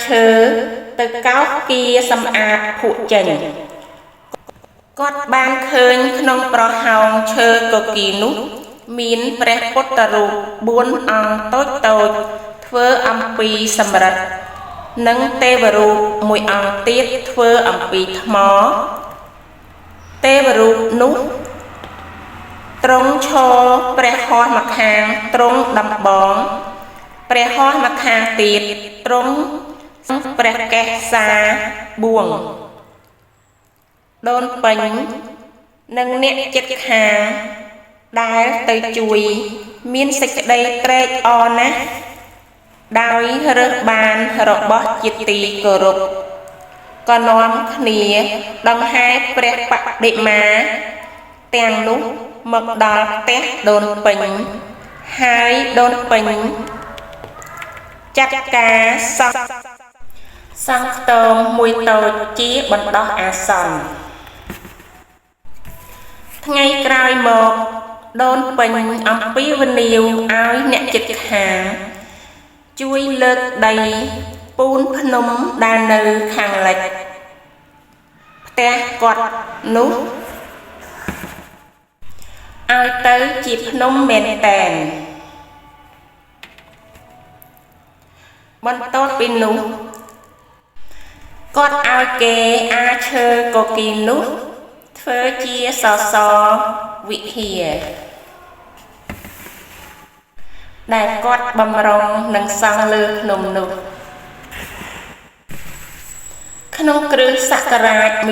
ឈើទៅកោសគៀសម្អាតភក់ចេញគាត់បានឃើញក្នុងប្រហោងឈើគគីរនោះមានព្រះពុទ្ធរូប4អង្គតូចៗធ្វើអំពីសំរឹទ្ធនិងទេវរូបមួយអង្គទៀតធ្វើអំពីថ្មទេវរូបនោះទ្រង់ឈរព្រះហស្ថម្ខាងទ្រង់ដំបងព្រះហស្ថម្ខាងទៀតទ្រង់ព្រះកេសាបួងដូនពេញនិងអ្នកចិត្តខាងដែលទៅជួយមានសេចក្តីត្រេកអរណាស់ដោយរើសបានរបស់ជាទីគោរពក៏នាំគ្នាដង្ហែព្រះបដិមាទាំងនោះមកដល់ផ្ទះដូនពេញហើយដូនពេញចាត់ការសង់ខ្ទមមួយតូចជាបណ្ដោះអាសន្នថ្ងៃក្រោយមកដូនពេញអំពាវនាវឲ្យអ្នកជិតខាងជួយលើកដីពូនភ្នំដែលនៅខាងលិចផ្ទះគាត់នោះឲ្យទៅជាភ្នំមែនតែនបន្ទាប់ពីនោះគាត់ឲ្យគេអាឈើគគីរនោះធ្វើជាសសរវិហារដែលគាត់បំរុងនឹងសង់លើភ្នំនោះក្នុងគ្រិស្តសករាជ1372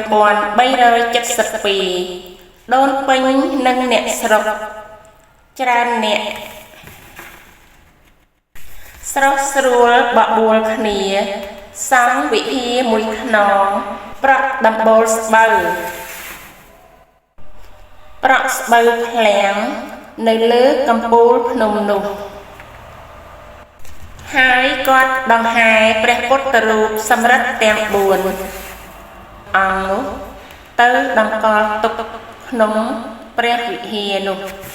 ដូនពេញនិងអ្នកស្រុកច្រើនអ្នកស្រុះស្រួលបបួលគ្នាសង់វិហារមួយខ្នងប្រក់ដំបូលស្បូវប្រក់ស្បូវឃ្លាំងនៅលើកំពូលភ្នំនោះហើយគាត់ដង្ហែព្រះពុទ្ធរូបសំរឹទ្ធទាំង4អង្គនោះទៅតម្កល់ទុកក្នុងព្រះវិហារនោះ។